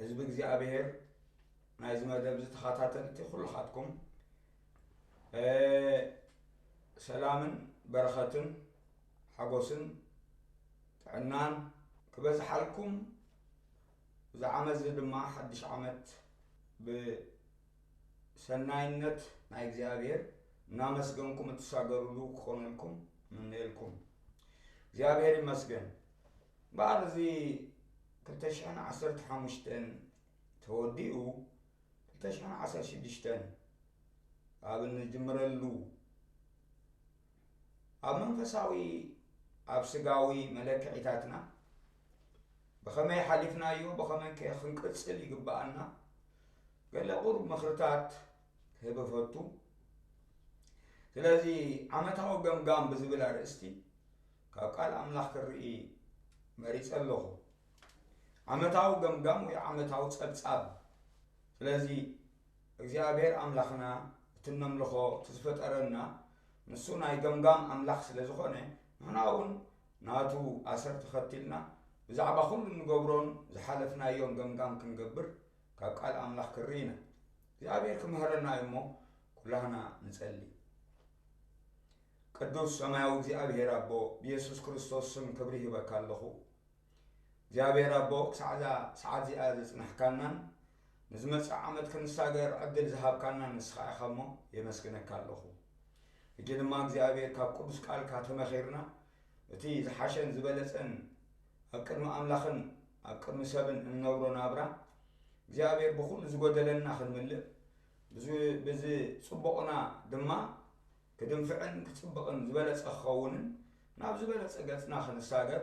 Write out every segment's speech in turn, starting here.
ህዝቢ እግዚኣብሔር ናይዚ መደብ እዚ ተኸታተልቲ ኩልኻትኩም፣ እ፣ ሰላምን በረኸትን ሓጎስን ጥዕናን ክበዝሓልኩም፣ እዚ ዓመት እዚ ድማ ሓድሽ ዓመት ብሰናይነት ናይ እግዚኣብሔር እናመስገንኩም እትሳገሩሉ ክኾነልኩም እምነየልኩም። እግዚኣብሔር ይመስገን። እምበኣር እዚ ክልተ ሽሕን ዓሰርተ ሓሙሽተን ተወዲኡ ክልተ ሽሕን ዓሰርተ ሽዱሽተን ኣብ እንጅምረሉ፣ ኣብ መንፈሳዊ፣ ኣብ ስጋዊ መለክዒታትና ብኸመይ ሓሊፍናዮ፣ ብኸመይ ከ ክንቅጽል ይግብኣና፣ ገለ ቁሩብ ምኽርታት ክህብ እፈቱ። ስለዚ ዓመታዊ ገምጋም ብዝብል ኣርእስቲ ካብ ቃል ኣምላኽ ክርኢ መሪጸ ኣለኹ። ዓመታዊ ገምጋም ወይ ዓመታዊ ጸብጻብ። ስለዚ እግዚኣብሔር ኣምላኽና እቲ እነምልኾ፣ እቲ ዝፈጠረና፣ ንሱ ናይ ገምጋም ኣምላኽ ስለ ዝኾነ፣ ንሕና እውን ናቱ ኣሰር ተኸቲልና ብዛዕባ ኩሉ እንገብሮን ዝሓለፍናዮን ገምጋም ክንገብር ካብ ቃል ኣምላኽ ክርኢ ኢና። እግዚኣብሔር ክምህረና እዩ እሞ ኩላህና ንጸሊ። ቅዱስ ሰማያዊ እግዚኣብሔር ኣቦ፣ ብየሱስ ክርስቶስ ስም ክብሪ ይህበካ ኣለኹ። እግዚኣብሔር ኣቦ፣ ክሳዕ እዛ ሰዓት እዚኣ ዘጽናሕካናን ንዝመጽእ ዓመት ክንሳገር ዕድል ዝሃብካናን ንስኻ ኢኻ እሞ የመስግነካ ኣለኹ። ሕጂ ድማ እግዚኣብሔር ካብ ቅዱስ ቃልካ ተመኺርና እቲ ዝሓሸን ዝበለጸን ኣብ ቅድሚ ኣምላኽን ኣብ ቅድሚ ሰብን እንነብሮ ናብራ እግዚኣብሔር ብኹሉ ዝጎደለና ክንምልእ ብዚ ብዚ ጽቡቕና ድማ ክድንፍዕን ክጽብቕን ዝበለጸ ክኸውንን ናብ ዝበለጸ ገጽና ክንሳገር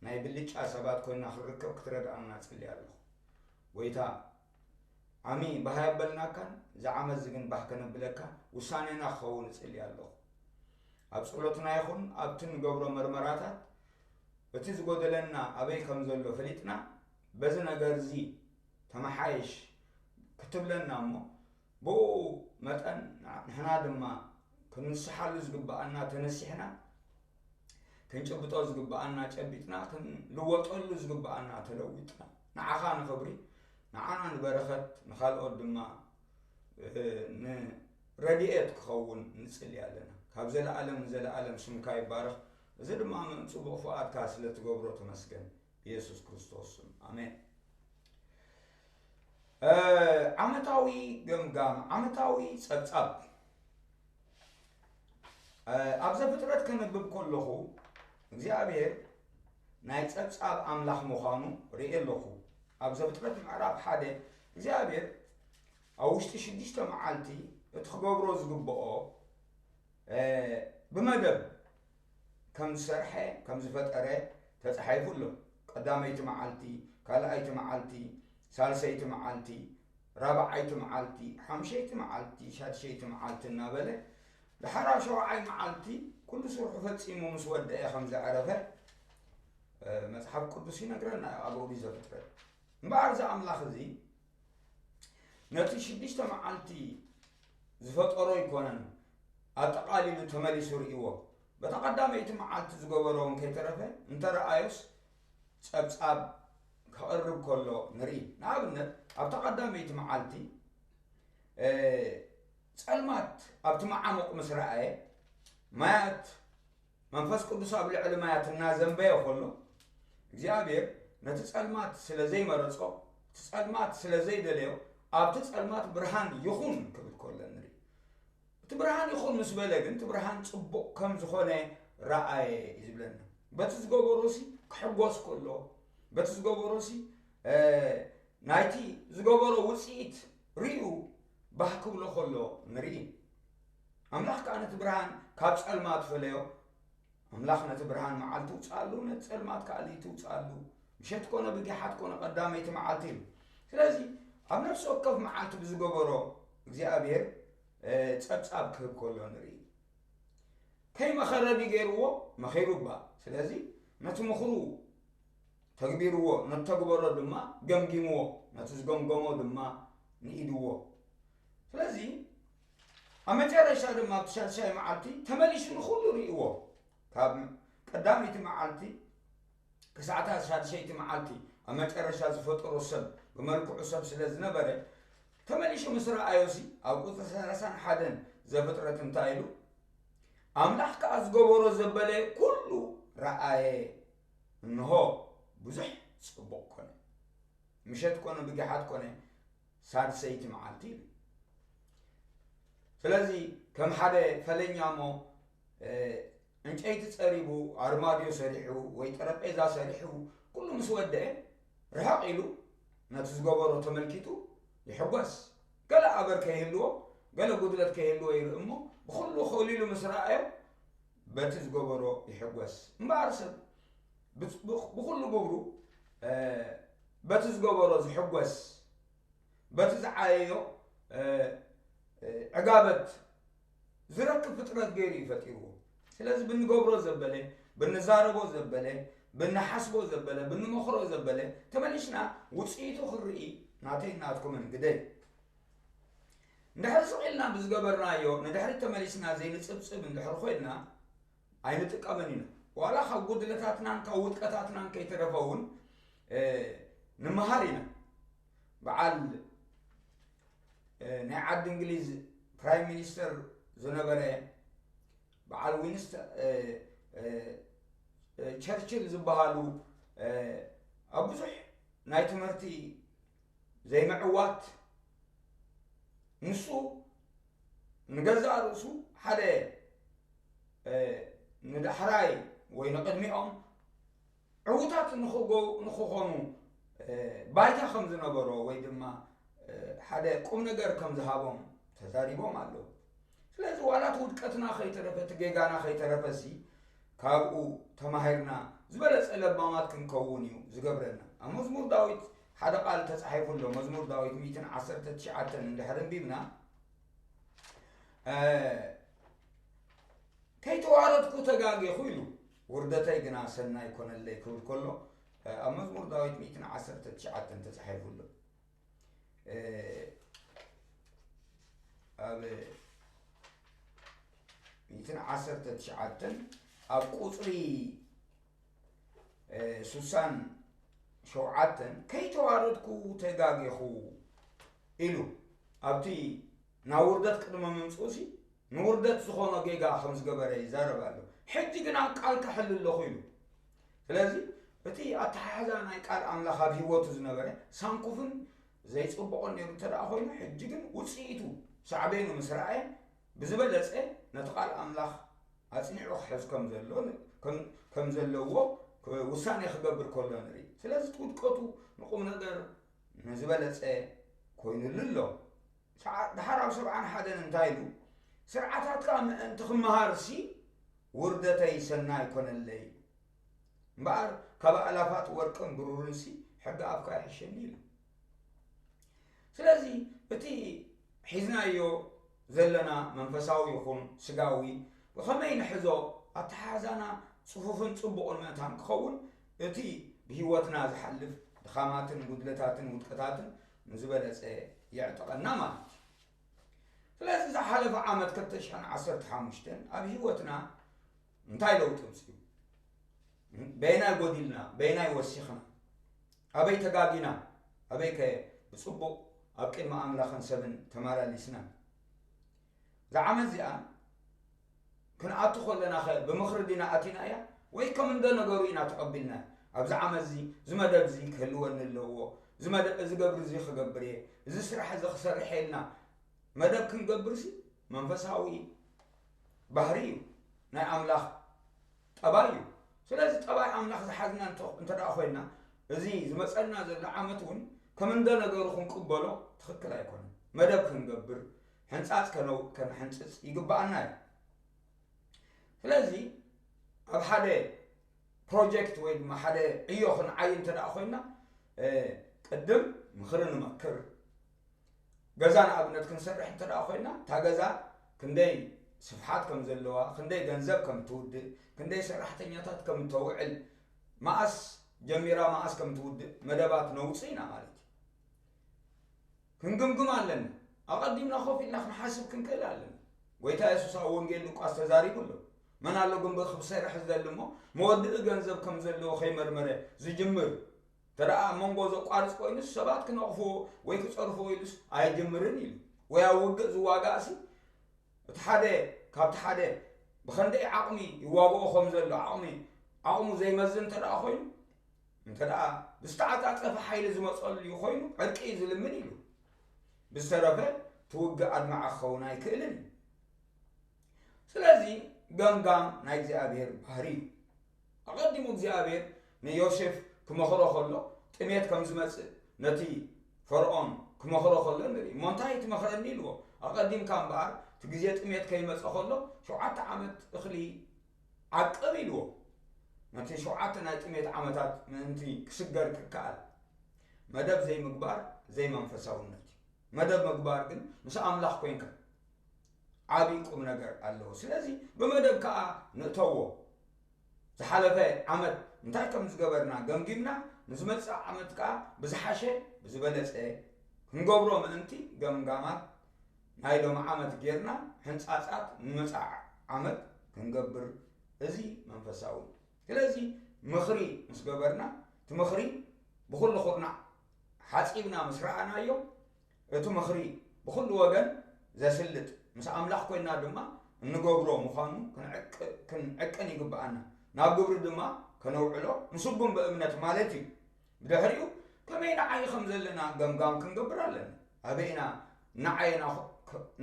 ናይ ብልጫ ሰባት ኮይና ክንርከብ ክትረድኣና እጽሊ ኣለኹ። ጎይታ ዓሚ ባህ ኣየበልናካን፣ እዚ ዓመት እዚ ግን ባህ ከነብለካ ውሳኔና ክኸውን እጽሊ ኣለኹ። ኣብ ጸሎትና ይኹን ኣብቲ ንገብሮ መርመራታት እቲ ዝጎደለና ኣበይ ከም ዘሎ ፈሊጥና በዚ ነገር እዚ ተመሓየሽ ክትብለና እሞ ብኡ መጠን ንሕና ድማ ክንንስሓሉ ዝግብኣና ተነሲሕና፣ ክንጭብጦ ዝግብኣና ጨቢጥና፣ ክንልወጠሉ ዝግብኣና ተለዊጥና፣ ንዓኻ ንኽብሪ፣ ንዓና ንበረኸት፣ ንኻልኦት ድማ፣ እ፣ ንረድኤት ክኸውን ንጽሊ ኣለና። ካብ ዘለኣለም ንዘለኣለም ስምካ ይባረኽ። እዚ ድማ ጽቡቕ ፍቓድካ ስለ ትገብሮ ተመስገን። ብየሱስ ክርስቶስ ስም፣ ኣሜን። እ፣ ዓመታዊ ገምጋም፣ ዓመታዊ ጸብጻብ። እ፣ ኣብ ዘፍጥረት ከንብብ ከለኹ እግዚኣብሔር ናይ ጸብጻብ ኣምላኽ ምዃኑ ርእየ ኣለኹ። ኣብ ዘፍጥረት ምዕራፍ ሓደ እግዚኣብሔር ኣብ ውሽጢ ሽዱሽተ መዓልቲ እቲ ክገብሮ ዝግብኦ፣ እ፣ ብመደብ ከም ዝሰርሐ፣ ከም ዝፈጠረ ተጻሒፉ ኣሎ። ቀዳመይቲ መዓልቲ፣ ካልኣይቲ መዓልቲ፣ ሳልሰይቲ መዓልቲ፣ ራብዓይቲ መዓልቲ፣ ሓምሸይቲ መዓልቲ፣ ሻድሸይቲ መዓልቲ እናበለ፣ ድሓር ኣብ ሸውዓይ መዓልቲ ኩሉ ስርሑ ፈጺሙ ምስ ወደአ ከም ዘዕረፈ፣ እ፣ መጽሓፍ ቅዱስ ይነግረና እዩ ኣብ ኦሪት ዘፍጥረት። እምበኣር እዚ ኣምላኽ እዚ ነቲ ሽዱሽተ መዓልቲ ዝፈጠሮ ኣይኮነን ኣጠቓሊሉ ተመሊሱ ርእይዎ። በታ ቀዳመይቲ መዓልቲ ዝገበሮ እውን ከይተረፈ እንተረኣዮስ ጸብጻብ ከቕርብ ከሎ ንርኢ። ንኣብነት ኣብታ ቀዳመይቲ መዓልቲ፣ እ፣ ጸልማት ኣብቲ መዓሙቕ ምስ ረኣየ፣ ማያት መንፈስ ቅዱስ ኣብ ልዕሊ ማያት እናዘንበየ ከሎ፣ እግዚኣብሔር ነቲ ጸልማት ስለ ዘይመረጾ፣ እቲ ጸልማት ስለ ዘይደለዮ፣ ኣብቲ ጸልማት ብርሃን ይኹን ክብል ከሎ ንርኢ። እቲ ብርሃን ይኹን ምስ በለ ግን፣ እቲ ብርሃን ጽቡቕ ከም ዝኾነ ረኣየ እዩ ዝብለና። በቲ ዝገበሮሲ ክሕጎስ ከሎ፣ በቲ ዝገበሮሲ፣ እ፣ ናይቲ ዝገበሮ ውጽኢት ርእዩ ባህ ክብሎ ከሎ ንርኢ። ኣምላኽ ከኣ ነቲ ብርሃን ካብ ጸልማት ፈለዮ። ኣምላኽ ነቲ ብርሃን መዓልቲ ውጽኣሉ፣ ነቲ ጸልማት ከኣ ለይቲ ውጽኣሉ። ምሸት ኮነ ብጊሓት ኮነ ቀዳመይቲ መዓልቲ ኢሉ። ስለዚ ኣብ ነፍሲ ወከፍ መዓልቲ ብዝገበሮ እግዚኣብሔር፣ እ፣ ጸብጻብ ክህብ ከሎ ንርኢ። ከይመኸረ ድዩ ገይርዎ? መኺሩ እባ። ስለዚ ነቲ ምኽሩ ተግቢርዎ፣ ነቲ ተግበሮ ድማ ገምጊምዎ፣ ነቲ ዝገምገሞ ድማ ንኢድዎ። ስለዚ ኣብ መጨረሻ ድማ ኣብቲ ሻድሻይ መዓልቲ ተመሊሱ ንኹሉ ርእይዎ። ካብ ቀዳመይቲ መዓልቲ ክሳዕታ ሻድሸይቲ መዓልቲ ኣብ መጨረሻ ዝፈጠሮ ሰብ ብመልክዑ ሰብ ስለ ዝነበረ፣ ተመሊሹ ምስ ረኣዮሲ፣ ኣብ ቁጽሪ ሰላሳን ሓደን ዘፍጥረት እንታይ ኢሉ? ኣምላኽ ከኣ ዝገበሮ ዘበለ ኩሉ ረኣየ፣ እንሆ ብዙሕ ጽቡቕ ኮነ። ምሸት ኮነ ብጊሓት ኮነ ሳድሰይቲ መዓልቲ ኢሉ። ስለዚ ከም ሓደ ፈለኛ እሞ፣ እ፣ ዕንጨይቲ ጸሪቡ፣ ኣርማድዮ ሰሪሑ ወይ ጠረጴዛ ሰሪሑ ኩሉ ምስ ወደአ፣ ርሕቕ ኢሉ ነቲ ዝገበሮ ተመልኪቱ ይሕጎስ። ገለ ኣበር ከይህልዎ፣ ገለ ጉድለት ከይህልዎ ይርኢ እሞ፣ ብኹሉ ክእሉ ኢሉ ምስ ረኣዮ፣ በቲ ዝገበሮ ይሕጎስ። እምበኣር ሰብ ብጽ-፣ ብኽ-፣ ብኹሉ ግብሩ፣ እ፣ በቲ ዝገበሮ ዝሕጎስ፣ በቲ ዝዓየዮ፣ እ፣ እ፣ ዕጋበት ዝረክብ ፍጥረት ገይሩ እዩ ፈጢርዎ። ስለዚ ብንገብሮ ዘበለ፣ ብንዛረቦ ዘበለ፣ ብንሓስቦ ዘበለ፣ ብንመኽሮ ዘበለ፣ ተመሊስና ውጽኢቱ ክንርኢ ናተይን ናትኩምን ግደ እዩ። እንድሕር ስቕ ኢልና ብዝገበርናዮ ንድሕሪት ተመሊስና ዘይንጽብጽብ እንድሕር ኮይንና፣ ኣይንጥቀምን ኢና። ዋላ ካብ ጉድለታትናን ካብ ውድቀታትናን ከይተረፈ እውን፣ እ፣ ንምሃር ኢና። በዓል፣ እ፣ ናይ ዓዲ እንግሊዝ ፕራይም ሚኒስተር ዝነበረ በዓል ዊንስተ-፣ እ፣ እ፣ እ፣ ቸርችል ዝበሃሉ፣ እ፣ ኣብ ብዙሕ ናይ ትምህርቲ ዘይምዕዋት፣ ንሱ ንገዛእ ርእሱ ሓደ፣ እ፣ ንዳሕራይ ወይ ንቕድሚኦም ዕዉታት ንኽጎ-፣ ንኽኾኑ፣ እ፣ ባይታ ከም ዝነበሮ ወይ ድማ፣ እ፣ ሓደ ቁም ነገር ከም ዝሃቦም ተዛሪቦም ኣለዉ። ስለዚ ዋላ እቲ ውድቀትና ከይተረፈ፣ እቲ ጌጋና ከይተረፈሲ፣ ካብኡ ተማሂርና ዝበለጸ ለባማት ክንከውን እዩ ዝገብረና። ኣብ መዝሙር ዳዊት ሓደ ቃል ተጻሒፉ ኣሎ። መዝሙር ዳዊት ሚእትን ዓሰርተ ትሽዓተን እንድሕር ኣንቢብና፣ እ፣ "ከይተዋረድኩ ተጋጌኹ" ኢሉ፣ "ውርደተይ ግና ሰናይ ኮነለይ" ክብል ከሎ፣ እ፣ ኣብ መዝሙር ዳዊት ሚእትን ዓሰርተ ትሽዓተን ተጻሒፉ ኣሎ። እ፣ ኣብ ሚእትን ዓሰርተ ትሽዓተን ኣብ ቁጽሪ፣ እ፣ ሱሳን ሸውዓተን "ከይተዋረድኩ ተጋጌኹ" ኢሉ፣ ኣብቲ ናብ ውርደት ቅድሚ ምምጽኡሲ ንውርደት ዝኾኖ ጌጋ ከም ዝገበረ ይዛረብ ኣሎ። ሕጂ ግና ቃል ከሕል ኣለኹ ኢሉ። ስለዚ እቲ ኣተሓሕዛ ናይ ቃል ኣምላኽ ኣብ ህይወቱ ዝነበረ ሳንኩፍን ዘይጽቡቕን ነይሩ እንተ ደኣ ኮይኑ፣ ሕጂ ግን ውጽኢቱ ሳዕቤኑ ምስ ረኣየ፣ ብዝበለጸ ነቲ ቃል ኣምላኽ ኣጽኒዑ ክሕዝ ከም ዘሎ፣ ከም፣ ከም ዘለዎ ውሳኔ ክገብር ከሎ ንርኢ። ስለዚ እቲ ውድቀቱ ንቁም ነገር ንዝበለጸ ኮይኑሉ ኣሎ። ሰዓ-፣ ደሓር ኣብ ሰብዓን ሓደን እንታይ ኢሉ? "ስርዓታትካ ምእንቲ ክመሃርሲ ውርደተይ ሰናይ ኮነለይ እምበኣር፣ ካብ ኣእላፋት ወርቅን ብሩርንሲ ሕጊ ኣፍካ ይሕሸኒ" ኢሉ። ስለዚ እቲ ሒዝናዮ ዘለና መንፈሳዊ ይኹን ስጋዊ ብኸመይ ንሕዞ፣ ኣተሓሕዛና ጽፉፍን ጽቡቕን መታን ክኸውን፣ እቲ ብህይወትና ዝሓልፍ ድኻማትን ጉድለታትን ውድቀታትን ንዝበለጸ የዕጥቐና ማለት እዩ። ስለዚ ዝሓለፈ ዓመት ክልተ ሽሕን ዓሰርተ ሓሙሽተን ኣብ ህይወትና እንታይ ለውጢ ኣምጺኡ? በየናይ ጎዲልና? በየናይ ወሲኽና? ኣበይ ተጋጊና? ኣበይከ ብጽቡቕ ኣብ ቅድሚ ኣምላኽን ሰብን ተመላሊስና? እዛ ዓመት እዚኣ ክንኣቱ ከለናኸ ብምኽሪ ዲና ኣቲናያ? ወይ ከም እንደ ነገሩ ኢና ተቐቢልና? ኣብዚ ዓመት እዚ፣ እዚ መደብ እዚ ክህልወኒ ኣለዎ፣ እዚ መደብ፣ እዚ ገብሪ እዚ ክገብር እየ፣ እዚ ስራሕ እዚ ክሰርሕ እየ ኢልና መደብ ክንገብርሲ መንፈሳዊ ባህሪ እዩ፣ ናይ ኣምላኽ ጠባይ እዩ። ስለዚ ጠባይ ኣምላኽ ዝሓዝና እንተ-፣ እንተ ደኣ ኮይንና፣ እዚ ዝመጸና ዘሎ ዓመት እውን ከም እንደ ነገሩ ክንቅበሎ ትኽክል ኣይኮነን። መደብ ክንገብር፣ ሕንጻጽ ከነው-፣ ከነሕንጽጽ ይግብኣና እዩ። ስለዚ ኣብ ሓደ ፕሮጀክት ወይ ድማ ሓደ ዕዮ ክንዓይ እንተ ደኣ ኮይንና፣ እ፣ ቅድም ምኽሪ ንመክር። ገዛ ንኣብነት ክንሰርሕ እንተ ደኣ ኮይንና፣ እታ ገዛ ክንደይ ስፍሓት ከም ዘለዋ፣ ክንደይ ገንዘብ ከም ትውድእ፣ ክንደይ ሰራሕተኛታት ከም ተውዕል፣ መኣስ ጀሚራ መኣስ ከም ትውድእ መደባት ነውጽእ ኢና ማለት እዩ። ክንግምግም ኣለና። ኣቐዲምና ኮፍ ኢልና ክንሓስብ ክንክእል ኣለና። ጎይታ የሱስ ኣብ ወንጌል ሉቃስ ተዛሪቡ ኣሎ። መን ኣሎ ግንቢ ክሰርሕ ዝደሊ እሞ መወድኢ ገንዘብ ከም ዘለዎ ከይመርመረ ዝጅምር? እንተ ደኣ ኣብ መንጎ ዘቋርጽ ኮይኑስ፣ ሰባት ክነቕፍዎ ወይ ክጸርፍዎ ኢሉስ ኣይጅምርን ኢሉ። ወይ ኣብ ውግእ ዝዋጋእሲ፣ እቲ ሓደ ካብቲ ሓደ ብኸንደይ ዓቕሚ ይዋግኦ ከም ዘሎ፣ ዓቕሚ፣ ዓቕሙ ዘይመዝን እንተ ደኣ ኮይኑ፣ እንተ ደኣ ብዝተዓጻጸፈ ሓይሊ ዝመጸሉ ኮይኑ፣ ዕርቂ እዩ ዝልምን ኢሉ። ብዝተረፈ፣ እቲ ውግእ ኣድማዒ ክኸውን ኣይክእልን እዩ። ስለዚ፣ ገምጋም ናይ እግዚኣብሔር ባህሪ እዩ። ኣቐዲሙ እግዚኣብሔር ንዮሴፍ ክመኽሮ ከሎ፣ ጥሜት ከም ዝመጽእ ነቲ ፈርዖን ክመኽሮ ከሎ ንርኢ። እሞ እንታይ ትመኽረኒ ኢልዎ። ኣቐዲምካ እምበኣር፣ እቲ ግዜ ጥሜት ከይመጸ ከሎ፣ ሸውዓተ ዓመት እኽሊ ዓቅብ ኢልዎ። ነቲ ሸውዓተ ናይ ጥሜት ዓመታት ምእንቲ ክስገር ክከኣል። መደብ ዘይምግባር ዘይመንፈሳውነት እዩ። መደብ ምግባር ግን ምስ ኣምላኽ ኮይንካ ዓብዪ ቁም ነገር ኣለዎ። ስለዚ ብመደብ ከኣ ንእተዎ። ዝሓለፈ ዓመት እንታይ ከም ዝገበርና ገምጊምና፣ ንዝመጽእ ዓመት ከኣ ብዝሓሸ፣ ብዝበለጸ ክንገብሮ ምእንቲ ገምጋማት ናይ ሎሚ ዓመት ጌርና፣ ሕንጻጻት ንመጻእ ዓመት ክንገብር፣ እዚ መንፈሳዊ። ስለዚ ምኽሪ ምስ ገበርና፣ እቲ ምኽሪ ብኹሉ ኩርናዕ ሓጺብና ምስ ረኣናዮ፣ እቲ ምኽሪ ብኹሉ ወገን ዘስልጥ፣ ምስ ኣምላኽ ኮይንና ድማ እንገብሮ ምዃኑ ክንዕቅ-፣ ክንዕቅን ይግብኣና። ናብ ግብሪ ድማ ከነውዕሎ ንስጉም ብእምነት ማለት እዩ። ብድሕሪኡ ከመይ ንዓዪ ከም ዘለና ገምጋም ክንገብር ኣለና። ኣበይ ኢና ንዓየና፣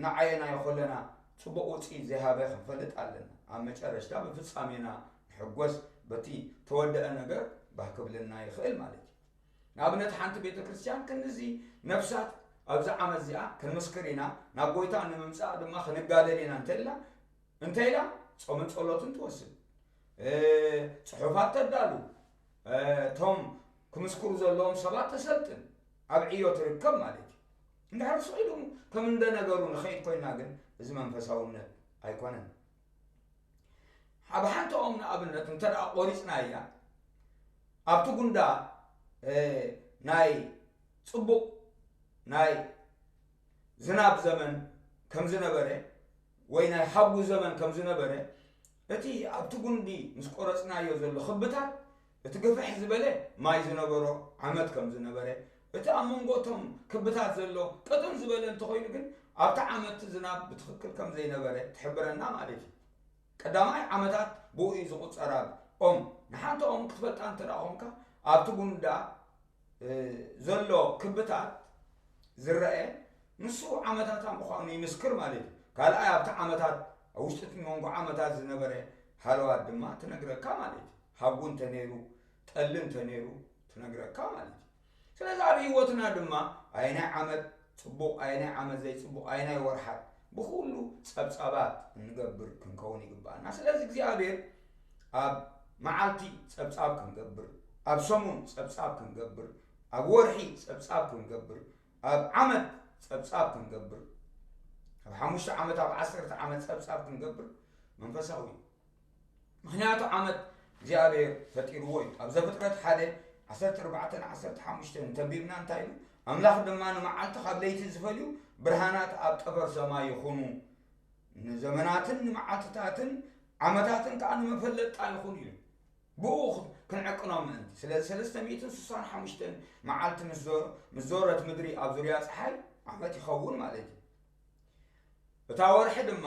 ንዓየናዮ ከለና ጽቡቕ ውጽኢት ዘይሃበ ክንፈልጥ ኣለና። ኣብ መጨረሽታ ብፍጻሜና ንሕጎስ፣ በቲ ተወደአ ነገር ባህ ክብለና ይኽእል ማለት እዩ። ንኣብነት ሓንቲ ቤተ ክርስቲያን ክንድዚ ነፍሳት ኣብዚ ዓመት እዚኣ ክንምስክር ኢና፣ ናብ ጎይታ ንምምጻእ ድማ ክንጋደል ኢና እንተላ፣ እንተ ኢላ ጾምን ጸሎትን ትወስድ፣ እ፣ ጽሑፋት ተዳሉ፣ እ፣ እቶም ክምስክሩ ዘለዎም ሰባት ተሰልጥን፣ ኣብ ዕዮ ትርከብ ማለት እዩ። እንድሕር ስቕ ኢሉ ከም እንደ ነገሩ ንኸይድ ኮይና ግን እዚ መንፈሳውነት ኣይኮነን። ኣብ ሓንቲ ኦም ንኣብነት እንተ ደኣ ቆሪጽናያ፣ ኣብቲ ጉንዳ፣ እ፣ ናይ ጽቡቕ ናይ ዝናብ ዘመን ከም ዝነበረ ወይ ናይ ሓጉ ዘመን ከም ዝነበረ፣ እቲ ኣብቲ ጉንዲ ምስ ቆረጽናዮ ዘሎ ክብታት፣ እቲ ግፍሕ ዝበለ ማይ ዝነበሮ ዓመት ከም ዝነበረ፣ እቲ ኣብ መንጎ እቶም ክብታት ዘሎ ቅጥን ዝበለ እንተኾይኑ ግን፣ ኣብቲ ዓመት እቲ ዝናብ ብትኽክል ከም ዘይነበረ ትሕብረና ማለት እዩ። ቀዳማይ ዓመታት ብኡ እዩ ዝቑጸር። ኣብ ኦም ንሓንቲ ኦም ክትፈልጣ እንተ ደኣ ኾንካ፣ ኣብቲ ጉንዳ፣ እ፣ ዘሎ ክብታት ዝረአ፣ ንሱ ዓመታታ ምዃኑ ይምስክር ማለት እዩ። ካልኣይ ኣብቲ ዓመታት፣ ኣብ ውሽጢ እቲ መንጎ ዓመታት ዝነበረ ሃለዋት ድማ ትነግረካ ማለት እዩ። ሓጉ እንተ ነይሩ፣ ጠሊ እንተ ነይሩ ትነግረካ ማለት እዩ። ስለዚ ኣብ ህይወትና ድማ ኣየናይ ዓመት ጽቡቕ፣ ኣየናይ ዓመት ዘይጽቡቕ፣ ኣየናይ ወርሓት፣ ብኹሉ ጸብጻባት እንገብር ክንከውን ይግብኣና። ስለዚ እግዚኣብሔር ኣብ መዓልቲ ጸብጻብ ክንገብር፣ ኣብ ሰሙን ጸብጻብ ክንገብር፣ ኣብ ወርሒ ጸብጻብ ክንገብር፣ ኣብ ዓመት ጸብጻብ ክንገብር፣ ኣብ ሓሙሽተ ዓመት፣ ኣብ ዓሰርተ ዓመት ጸብጻብ ክንገብር መንፈሳዊ እዩ። ምኽንያቱ ዓመት እግዚኣብሔር ፈጢርዎ እዩ። ኣብ ዘፍጥረት ሓደ፣ ዓሰርተ ኣርባዕተ ን ዓሰርተ ሓሙሽተ እንተንቢብና እንታይ ኢሉ? ኣምላኽ ድማ ንመዓልቲ ካብ ለይቲ ዝፈልዩ ብርሃናት ኣብ ጠፈር ሰማይ ይኹኑ፣ ንዘመናትን ንመዓልትታትን ዓመታትን ከኣ ንመፈለጥታ ይኹኑ ኢሉ። ብኡ ክንዕቅኖም ምእንቲ። ስለዚ ሰለስተ ሚእትን ስሳን ሓሙሽተን መዓልቲ ምስ ዞ-፣ ምስ ዞረት ምድሪ ኣብ ዙርያ ጸሓይ ዓመት ይኸውን ማለት እዩ። እታ ወርሒ ድማ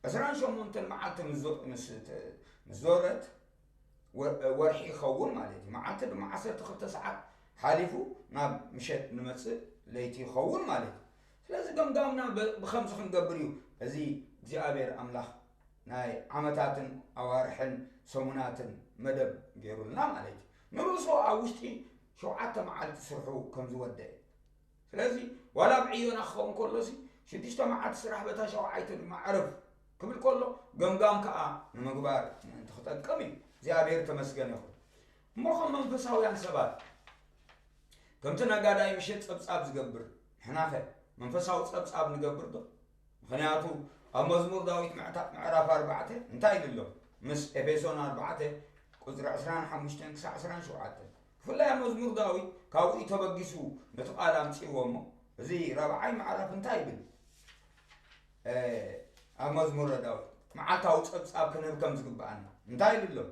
ዕስራን ሸሞንተን መዓልቲ ምስ ዞ-፣ ምስ ተ-፣ ምስ ዞረት ወ-፣ ወርሒ ይኸውን ማለት እዩ። መዓልቲ ድማ ዓሰርተ ክልተ ሰዓት ሓሊፉ ናብ ምሸት ንመጽእ ለይቲ ይኸውን ማለት እዩ። ስለዚ ገምጋምና ብ-፣ ብኸምዚ ክንገብር እዩ። እዚ እግዚኣብሔር ኣምላኽ ናይ ዓመታትን ኣዋርሕን ሰሙናትን መደብ ገይሩልና ማለት እዩ። ንርእሱ ኣብ ውሽጢ ሸውዓተ መዓልቲ ስርሑ ከም ዝወደአ። ስለዚ ዋላ ኣብ ዕዮና ክኸውን ከሎሲ ሽዱሽተ መዓልቲ ስራሕ በታ ሸውዓይተ ድማ ዕረፍ ክብል ከሎ ገምጋም ከኣ ንምግባር ምእንቲ ክጠቅም እዩ። እግዚኣብሔር ተመስገን ይኹን። እሞ ከም መንፈሳውያን ሰባት ከምቲ ነጋዳይ ምሸት ጸብጻብ ዝገብር ንሕናኸ መንፈሳዊ ጸብጻብ ንገብር ዶ? ምኽንያቱ ኣብ መዝሙር ዳዊት ምዕታ-፣ ምዕራፍ ኣርባዕተ እንታይ ኢሉ ኣሎ? ምስ ኤፌሶን ኣርባዕተ ቁጽሪ ዕስራን ሓሙሽተን ክሳዕ ዕስራን ሸውዓተን። ብፍላይ ኣብ መዝሙር ዳዊት ካብኡ እዩ ተበጊሱ ነቲ ቃል ኣምጺእዎ እሞ፣ እዚ ራብዓይ ምዕራፍ እንታይ ይብል? እ፣ ኣብ መዝሙረ ዳዊት መዓልታዊ ጸብጻብ ክንህብ ከም ዝግብኣና እንታይ ኢሉ ኣሎ?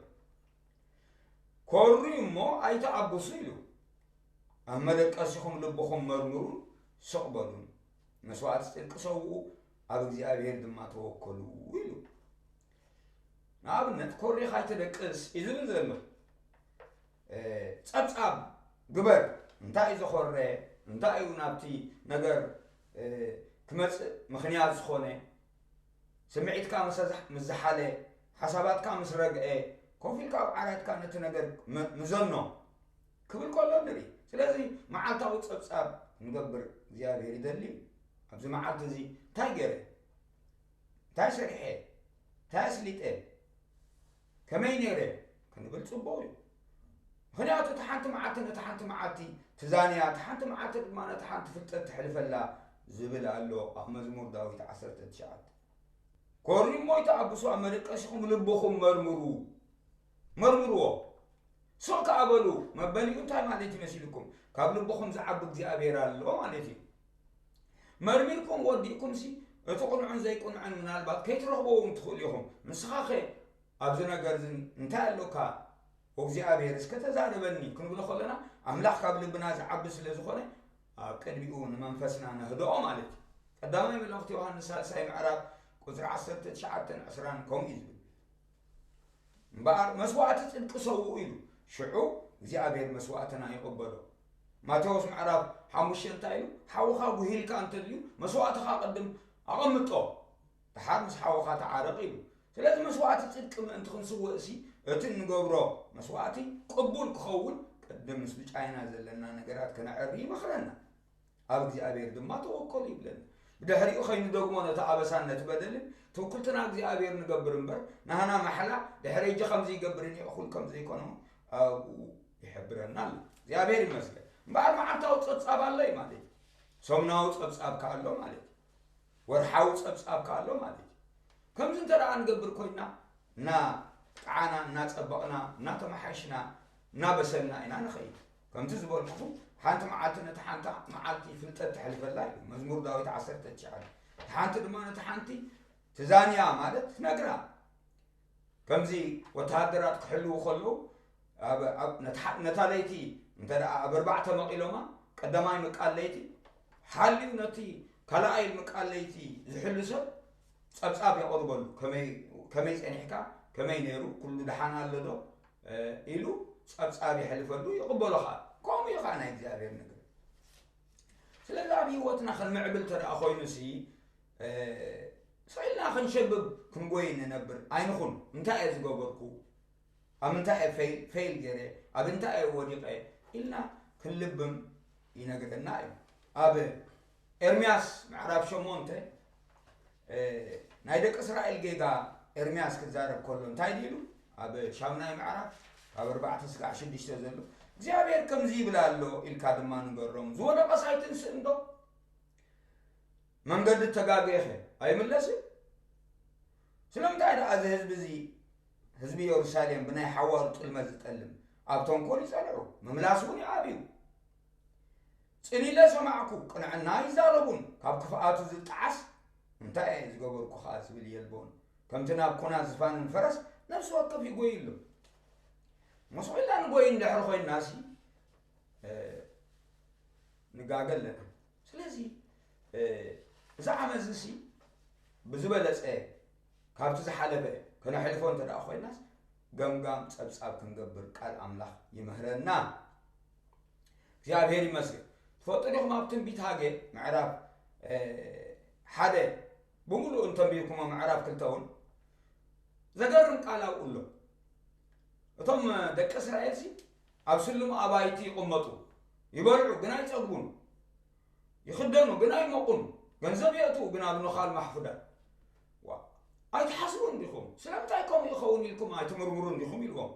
ኮርዩ እሞ ኣይትኣብሱ ኢሉ። ኣብ መደቀሲኹም ልብኹም መርምሩን ስቕ በሉን። መስዋዕቲ ጽድቂ ሰውኡ፣ ኣብ እግዚኣብሔር ድማ ተወከሉ ኢሉ። ንኣብነት ኮሪኻ ኣይትደቅስ እዩ ዝብል ዘሎ። ጸብጻብ ግበር። እንታይ እዩ ዘኾረ? እንታይ እዩ ናብቲ ነገር ክመጽእ ምኽንያት ዝኾነ? ስምዒትካ ምስ ዝሓለ፣ ሓሳባትካ ምስ ረግአ፣ ኮፍ ኢልካ ኣብ ዓራትካ ነቲ ነገር ምዘኖ ክብል ከሎ ንርኢ። ስለዚ መዓልታዊ ጸብጻብ ክንገብር እግዚኣብሔር ይደሊ። ኣብዚ መዓልቲ እዚ እንታይ ገይረ? እንታይ ሰሪሐ? እንታይ ኣስሊጠ? ከመይ ነይረ? ክንብል ጽቡቕ እዩ። ምኽንያቱ እቲ ሓንቲ መዓልቲ ነቲ ሓንቲ መዓልቲ ትዛንያ፣ እቲ ሓንቲ መዓልቲ ድማ ነቲ ሓንቲ ፍልጠት ትሕልፈላ ዝብል ኣሎ ኣብ መዝሙር ዳዊት ዓሰርተ ትሽዓተ። ኮርዩ እሞ ኣይትኣብሱ፣ ኣብ መደቀሲኹም ልብኹም መርምሩ፣ መርምርዎ። ስቕ ከኣ በሉ። መበሊኡ እንታይ ማለት እዩ መሲልኩም? ካብ ልብኹም ዝዓቢ እግዚኣብሔር ኣሎ ማለት እዩ። መርሚርኩም ወዲእኩምሲ እቲ ቅኑዕን ዘይቅኑዕን ምናልባት ከይትረኽብዎ እውን ትኽእሉ ኢኹም። ንስኻኸ ኣብዚ ነገር እዚ እንታይ ኣሎካ? እግዚኣብሔር እስከ ተዛረበኒ ክንብሎ ከለና ኣምላኽ ካብ ልብና ዝዓቢ ስለ ዝኾነ ኣብ ቅድሚኡ ንመንፈስና ነህድኦ ማለት እዩ። ቀዳማይ መልእኽቲ ዮሃንስ ሳልሳይ ምዕራፍ ቁጽሪ ዓሰርተ ትሽዓተን ዕስራን ከምኡ እዩ ዝብል። እምበኣር መስዋዕቲ ጽድቂ ሰውኡ ኢሉ፣ ሽዑ እግዚኣብሔር መስዋዕትና ይቕበሎ። ማቴዎስ ምዕራፍ ሓሙሽተ እንታይ ኢሉ? ሓውኻ ጉሂልካ እንተልዩ መስዋዕትኻ ቅድም ኣቐምጦ፣ ደሓር ምስ ሓውኻ ተዓረቕ ኢሉ። ስለዚ መስዋዕቲ ጽድቂ ምእንቲ ክንስውእሲ እቲ እንገብሮ መስዋዕቲ ቅቡል ክኸውን ቅድም ምስ ብጫይና ዘለና ነገራት ከነዕሪ ይመኽረና። ኣብ እግዚኣብሔር ድማ ተወከሉ ይብለና። ብድሕሪኡ ከይንደግሞ ነቲ ኣበሳን ነቲ በደልን ትውክልትና እግዚኣብሔር ንገብር እምበር ናህና ማሕላ ድሕሪ እጂ ከምዚ ይገብርን ይእኹል ከምዘይኮነ ኣብኡ ይሕብረና ኣሎ። እግዚኣብሔር ይመስገን። እምበኣር መዓልታዊ ጸብጻብ ኣሎ እዩ ማለት እዩ። ሰሙናዊ ጸብጻብ ከ ኣሎ ማለት እዩ። ወርሓዊ ጸብጻብ ከ ኣሎ ማለት እዩ። ከምዚ እንተ ደኣ ንገብር ኮይና እና ጠዓና እናጸበቕና እናተመሓሽና እናበሰልና ኢና ንኸይድ። ከምቲ ዝበልኩኹም ሓንቲ መዓልቲ ነቲ ሓንቲ መዓልቲ ፍልጠት ተሕልፈላ እዩ መዝሙር ዳዊት ዓሰርተ ትሽዓተ። ሓንቲ ድማ ነቲ ሓንቲ ትዛንያ ማለት ትነግራ። ከምዚ ወተሃደራት ክሕልዉ ከለዉ ነታ ለይቲ እንተ ደኣ ኣብ ኣርባዕተ መቒሎማ ቀዳማይ ምቃል ለይቲ ሓልዩ ነቲ ካልኣይ ምቃል ለይቲ ዝሕሉ ሰብ ጸብጻብ የቕርበሉ። ከመይ ጸኒሕካ? ከመይ ነይሩ? ኩሉ ደሓን ኣሎ ዶ? ኢሉ ጸብጻብ የሕልፈሉ፣ ይቕበሎ ኸኣ። ከምኡ እዩ ኸኣ ናይ እግዚኣብሔር ነገር። ስለዚ ኣብ ህይወትና ክንምዕብል እንተ ደኣ ኮይኑሲ ስቕ ኢልና ክንሸብብ ክንጎይ ንነብር ኣይንኹን። እንታይ እየ ዝገበርኩ? ኣብ ምንታይ እየ ፌይል ፌይል ገይረ? ኣብ እንታይ እየ ወዲቐ? ኢልና ክንልብም ይነግረና እዩ። ኣብ ኤርምያስ ምዕራፍ ሸሞንተ ናይ ደቂ እስራኤል ጌጋ ኤርምያስ ክዛረብ ከሎ እንታይ ድዩ ኢሉ? ኣብ ሻምናይ ምዕራፍ ካብ ኣርባዕተ ስጋዕ ሽዱሽተ ዘሎ እግዚኣብሔር ከምዚ ይብል ኣሎ ኢልካ ድማ ንገሮም። ዝወደቐስ ኣይትንስእ እንዶ? መንገዲ እተጋገየኸ ኣይምለስን? ስለምንታይ ደኣ እዚ ህዝቢ እዚ ህዝቢ የሩሳሌም ብናይ ሓዋሩ ጥልመት ዝጠልም ኣብ ተንኮል ይጸንዑ፣ ምምላስ እውን ይኣብዩ። ጽን ኢለ ሰማዕኩ፣ ቅንዕና ኣይዛረቡን፣ ካብ ክፍኣቱ ዝጠዓስ እንታይ እየ ዝገበርኩ ኸኣ ዝብል የልቦን። ከምቲ ናብ ኲናት ዝፋንን ፈረስ ነፍሲ ወከፍ ይጎይ ኣሎ። መስቑልና ንጎይ እንድሕር ኮይንናሲ ንጋገ ኣለና። ስለዚ እዚ ዓመት እዚ ብዝበለጸ ካብቲ ዝሓለፈ ከነሕልፎ እንተ ደኣ ኮይናስ ገምጋም ጸብጻብ ክንገብር ቃል ኣምላኽ ይምህረና። እግዚኣብሔር ይመስገን። ትፈልጡ ዲኹም ኣብ ትንቢት ሃጌ ምዕራፍ ሓደ ብምሉእ እንተንቢብኩሞ ምዕራፍ ክልተ እውን ዘገርም ቃል ኣብኡ ኣሎ። እቶም ደቂ እስራኤልሲ ኣብ ስሉም ኣባይቲ ይቕመጡ፣ ይበልዑ ግን ኣይጸግቡን፣ ይኽደኑ ግን ኣይሞቑን፣ ገንዘብ የእትዉ ግን ኣብ ነዃል ማሕፉዳት። ዋ፣ ኣይትሓስቡን ዲኹም? ስለምንታይ ከምኡ ይኸውን ኢልኩም ኣይትምርምሩን ዲኹም ኢልዎም።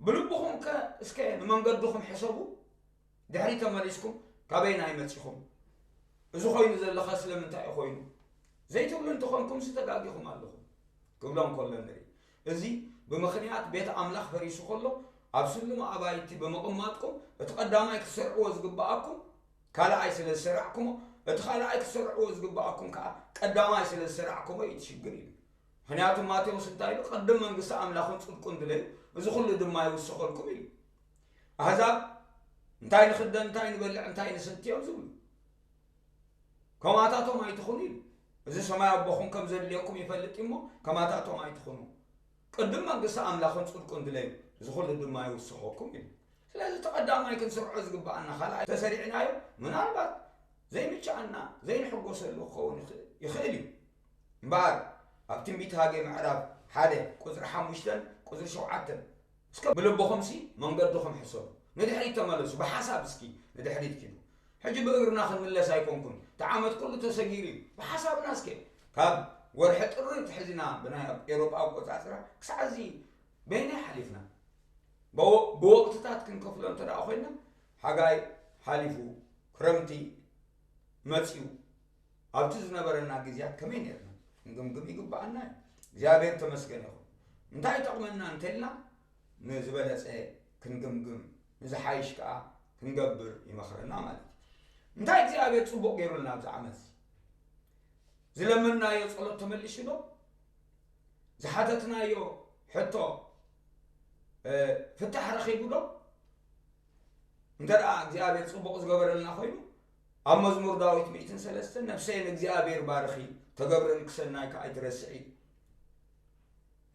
ብልብኹም ከ እስከ ንመንገድኹም ሕሰቡ። ድሕሪ ተመሊስኩም ካበይናይ መጺኹም? እዚ ኮይኑ ዘለኸ ስለምንታይ እዩ ኮይኑ? ዘይትብሉ እንተኾንኩምሲ ተጋጊኹም ኣለኹም ክብሎም ከሎ ንርኢ። እዚ ብምኽንያት ቤት ኣምላኽ ፈሪሱ ከሎ ኣብ ስሉም ኣባይቲ ብምቕማጥኩም እቲ ቀዳማይ ክትሰርዕዎ ዝግብኣኩም ካልኣይ ስለ ዝሰራዕኩሞ እቲ ካልኣይ ክትሰርዕዎ ዝግብኣኩም ከዓ ቀዳማይ ስለ ዝሰራዕኩሞ እዩ እቲ ሽግር ኢሉ። ምኽንያቱ ማቴዎስ እንታይ ኢሉ? ቅድም መንግስቲ ኣምላኽን ጽድቁን ድለዩ እዚ ኩሉ ድማ ይውስኸልኩም ኢሉ። ኣህዛብ እንታይ ንኽደን፣ እንታይ ንበልዕ፣ እንታይ ንሰቲ እዮም ዝብሉ። ከማታቶም ኣይትኹኑ ኢሉ። እዚ ሰማይ ኣቦኹም ከም ዘድልየኩም ይፈልጥ እዩ እሞ ከማታቶም ኣይትኹኑ። ቅድም መንግስቲ ኣምላኽን ጽድቁን ድለዩ፣ እዚ ኩሉ ድማ ይውስኸኩም ኢሉ። ስለዚ እቲ ቀዳማይ ክንስርዖ ዝግብኣና፣ ካልኣይ ተሰሪዕናዮ ምናልባት ዘይምችኣና ዘይንሕጎሰሉ ክኸውን ይኽእል፣ ይኽእል እዩ። እምበኣር ኣብ ትንቢት ሃጌ ምዕራፍ ሓደ ቁጽሪ ሓሙሽተን ቁጽሪ ሸውዓተን እስከ ብልብኹምሲ መንገድኹም ሕሰቡ፣ ንድሕሪት ተመለሱ፣ ብሓሳብ እስኪ ንድሕሪት ኪዱ። ሕጂ ብእግርና ክንምለስ ኣይኮንኩን፣ እቲ ዓመት ኩሉ ተሰጊሩ እዩ። ብሓሳብና እስከ ካብ ወርሒ ጥሪ ትሕዝና ብናይ ኤሮጳ ኣቆጻጽራ ክሳዕ እዚ በይናይ ሓሊፍና። ብወ-፣ ብወቕትታት ክንከፍሎ እንተ ደኣ ኮይና፣ ሓጋይ ሓሊፉ፣ ክረምቲ መጺኡ፣ ኣብቲ ዝነበረና ግዜያት ከመይ ነርና ክንግምግም ይግብኣና እዩ። እግዚኣብሔር ተመስገን ይኹን። እንታይ ይጠቕመና እንተልና፣ ንዝበለጸ ክንግምግም፣ ንዝሓይሽ ከኣ ክንገብር ይመኽረና ማለት እዩ። እንታይ እግዚኣብሔር ጽቡቕ ገይሩልና ኣብዚ ዓመት እዚ? ዝለመንናዮ ጸሎት ተመሊሱ ዶ? ዝሓተትናዮ ሕቶ፣ እ፣ ፍታሕ ረኺቡ ዶ? እንተ ደኣ እግዚኣብሔር ጽቡቕ ዝገበረልና ኮይኑ፣ ኣብ መዝሙር ዳዊት ሚእትን ሰለስተን፣ "ነፍሰይ ንእግዚኣብሔር ባርኺ፣ ተገብረልኪ ሰናይ ከኣ ኣይትረስዒ።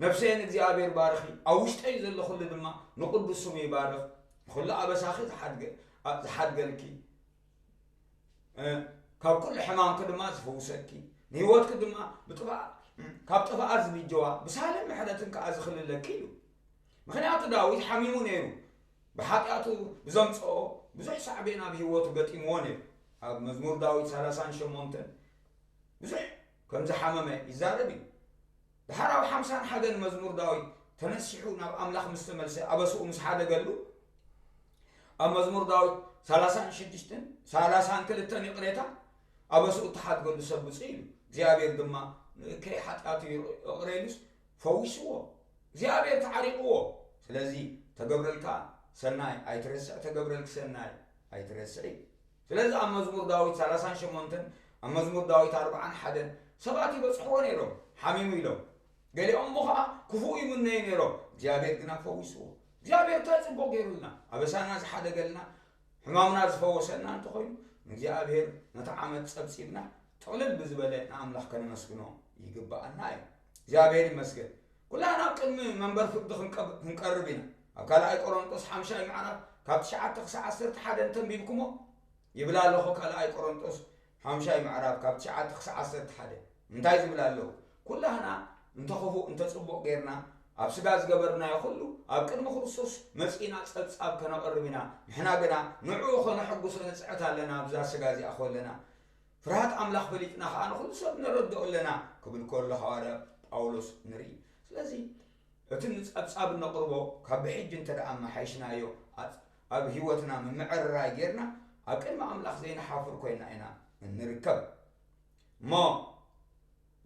ነፍሰይ ንእግዚኣብሔር ባርኺ፣ ኣብ ውሽጠይ ዘሎ ኩሉ ድማ ንቕዱስ ስሙ ይባርኽ። ንኹሉ ኣበሳኺ ዝሓድገ-፣ ኣ-፣ ዝሓድገልኪ፣ እ፣ ካብ ኩሉ ሕማምኪ ድማ ዝፈውሰኪ፣ ንህይወትኪ ድማ ብጥፋ-፣ ካብ ጥፍኣት ዝብጀዋ፣ ብሳህልን ምሕረትን ከኣ ዝኽልለኪ" ኢሉ። ምኽንያቱ ዳዊት ሓሚሙ ነይሩ። ብሓጢኣቱ ብዘምጽኦ ብዙሕ ሳዕቤን ኣብ ህይወቱ ገጢምዎ ነይሩ። ኣብ መዝሙር ዳዊት ሰላሳን ሸሞንተን ብዙሕ ከም ዝሓመመ ይዛረብ እዩ። ድሓር ኣብ ሓምሳን ሓደን መዝሙር ዳዊት ተነሲሑ ናብ ኣምላኽ ምስ ተመልሰ፣ ኣበስኡ ምስ ሓደገሉ፣ ኣብ መዝሙር ዳዊት ሰላሳን ሽዱሽተን፣ ሰላሳን ክልተን ይቕሬታ፣ ኣበስኡ እተሓድገሉ ሰብ ብፁዕ ኢሉ። እግዚኣብሔር ድማ ንእከይ ሓጢኣቱ ይቕረ ኢሉስ ፈዊስዎ። እግዚኣብሔር ተዓሪቕዎ። ስለዚ ተገብረልካ ሰናይ ኣይትረስዕ፣ ተገብረልኪ ሰናይ ኣይትረስዒ። ስለዚ ኣብ መዝሙር ዳዊት ሰላሳን ሸሞንተን፣ ኣብ መዝሙር ዳዊት ኣርብዓን ሓደን ሰባት ይበጽሕዎ ነይሮም፣ ሓሚሙ ኢሎም። ገሊኦም እሞ ኸዓ ክፉእ ይምነዩ ነይሮም፣ እግዚኣብሔር ግና ፈዊስዎ። እግዚኣብሔር እንታይ ጽቡቕ ገይሩልና? ኣበሳና ዝሓደገልና፣ ሕማምና ዝፈወሰና እንተኾይኑ፣ ንእግዚኣብሔር ነቲ ዓመት ጸብጺብና ጥቕልል ብዝበለ ንኣምላኽ ከነመስግኖ ይግብኣና እዩ። እግዚኣብሔር ይመስገን። ኩላህና ኣብ ቅድሚ መንበር ፍርዲ ክንቀብ-፣ ክንቀርብ ኢና። ኣብ ካልኣይ ቆሮንጦስ ሓምሻይ ምዕራፍ ካብ ትሽዓተ ክሳዕ ዓሰርተ ሓደ እንተንቢብኩሞ፣ ይብል ኣለኹ። ካልኣይ ቆሮንጦስ ሓምሻይ ምዕራፍ ካብ ትሽዓተ ክሳዕ ዓሰርተ ሓደ እንታይ ዝብል ኣለኹ? ኩላህና እንተ ኽፉእ እንተ ጽቡቕ ጌርና ኣብ ስጋ ዝገበርናዮ ኩሉ ኣብ ቅድሚ ክርስቶስ መጺእና ጸብጻብ ከነቐርብ ኢና። ንሕና ግና ንዕኡ ኸነሐጉሶ ንጽዕት ኣለና፣ ኣብዛ ስጋ እዚኣ ኸለና። ፍርሃት ኣምላኽ ፈሊጥና ኸኣ ንኹሉ ሰብ ነረድኦ ኣለና ክብል ከሎ ሃዋርያ ጳውሎስ ንርኢ። ስለዚ እቲ ንጸብጻብ እነቕርቦ ካብ ብሕጂ እንተ ደኣ ኣመሓይሽናዮ፣ ኣብ፣ ኣብ ህይወትና ምምዕርራይ ጌርና፣ ኣብ ቅድሚ ኣምላኽ ዘይንሓፍር ኮይና ኢና እንርከብ። እሞ፣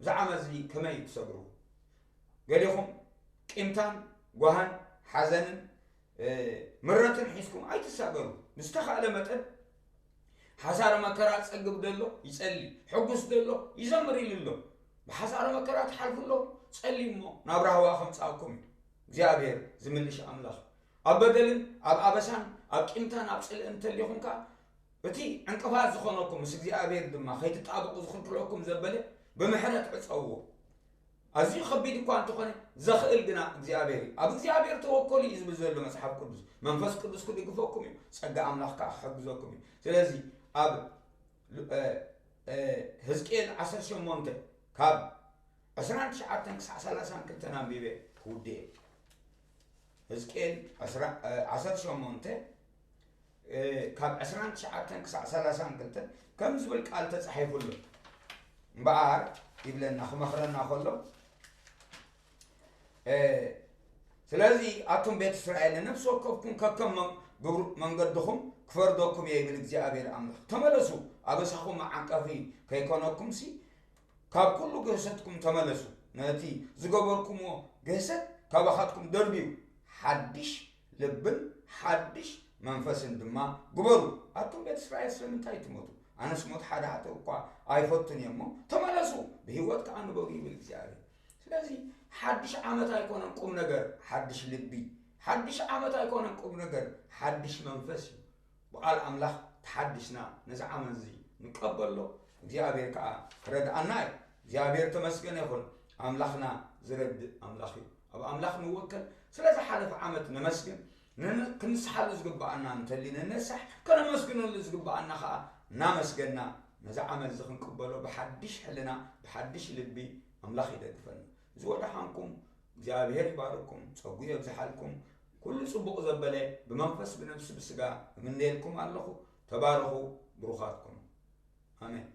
እዚ ዓመት እዚ ከመይ ትሰግሩ? ገሊኹም ቂምታን፣ ጓህን፣ ሓዘንን፣ እ፣ ምረትን ሒዝኩም ኣይትሳገሩ። ብዝተኻእለ መጠን፣ ሓሳረ መከራ ጸግብ ደሎ ይጸሊ፣ ሕጉስ ደሎ ይዘምር ኢሉ ኣሎ። ብሓሳረ መከራ ትሓልፉ ኣሎ፣ ጸልዩ እሞ ናብ ራህዋ ከምጽኣኩም እዩ እግዚኣብሔር ዝምልሽ ኣምላኽ። ኣብ በደልን ኣብ ኣበሳን ኣብ ቂምታን ኣብ ጽልእን እንተሊኹም ከኣ፣ እቲ ዕንቅፋት ዝኾነኩም ምስ እግዚኣብሔር ድማ ከይትጣበቑ ዝኽልክለኩም ዘበለ ብምሕረት ዕጸውዎ። ኣዝዩ ከቢድ እኳ እንተኾነ፣ ዘኽእል ግና እግዚኣብሔር እዩ። ኣብ እግዚኣብሔር ተወከሉ እዩ ዝብል ዘሎ መጽሓፍ ቅዱስ። መንፈስ ቅዱስ ክድግፈኩም እዩ፣ ጸጋ ኣምላኽ ከኣ ክሕግዘኩም እዩ። ስለዚ ኣብ ሉ-፣ እ፣ እ፣ ህዝቅኤል ዓሰርተ ሸሞንተ ካብ ዕስራን ትሽዓተን ክሳዕ ሰላሳን ክልተን ኣንቢበ ክውድእ እየ። ህዝቅኤል ዕስራ፣ እ፣ ዓሰርተ ሸሞንተ፣ እ፣ ካብ ዕስራን ትሽዓተን ክሳዕ ሰላሳን ክልተን ከም ዝብል ቃል ተጻሒፉ ኣሎ። እምበኣር ይብለና፣ ክመኽረና ከሎ፣ እ፣ ስለዚ ኣቱም ቤት እስራኤል፣ ንነፍሲ ወከፍኩም ከከም መን-፣ ግብሩ-፣ መንገድኹም ክፈርደኩም እየ ይብል እግዚኣብሔር ኣምላኽ። ተመለሱ፣ ኣበሳኹም መዓንቀፊ ከይኮነኩምሲ፣ ካብ ኩሉ ግህሰትኩም ተመለሱ፣ ነቲ ዝገበርኩምዎ ግህሰት ካባኻትኩም ደርብዩ፣ ሓድሽ ልብን ሓድሽ መንፈስን ድማ ግበሩ። ኣቱም ቤት እስራኤል፣ ስለምንታይ ትሞቱ? ኣነስ ሞት ሓደ ሓጥእ እኳ ኣይፈቱን እየ እሞ፣ ተመለሱ፣ ብህይወት ከኣ ንበሩ ይብል እግዚኣብሔር። ስለዚ ሓድሽ ዓመት ኣይኮነን ቁም ነገር፣ ሓድሽ ልቢ፣ ሓድሽ ዓመት ኣይኮነን ቁም ነገር፣ ሓድሽ መንፈስ እዩ። ብቓል ኣምላኽ ተሓዲስና ነዚ ዓመት እዚ ንቀበሎ። እግዚኣብሔር ከዓ ክረድኣና እዩ። እግዚኣብሔር ተመስገነ ይኹን። ኣምላኽና ዝረድእ ኣምላኽ እዩ። ኣብ ኣምላኽ ንወከል። ስለዚ ሓለፈ ዓመት ነመስግን። ንን- ክንስሓሉ ዝግብኣና እንተሊ ንነሳሕ፣ ከነመስግነሉ ዝግብኣና ከዓ እናመስገና ነዚ ዓመት እዚ ክንቅበሎ ብሓድሽ ሕልና፣ ብሓድሽ ልቢ ኣምላኽ ይደግፈና። እዚ ወደሓንኩም እግዚኣብሔር ይባርኩም፣ ጸጉ የብዝሓልኩም። ኩሉ ጽቡቕ ዘበለ ብመንፈስ ብነፍሲ ብስጋ እምነየልኩም ኣለኹ። ተባረኹ፣ ብሩኻትኩም። ኣሜን።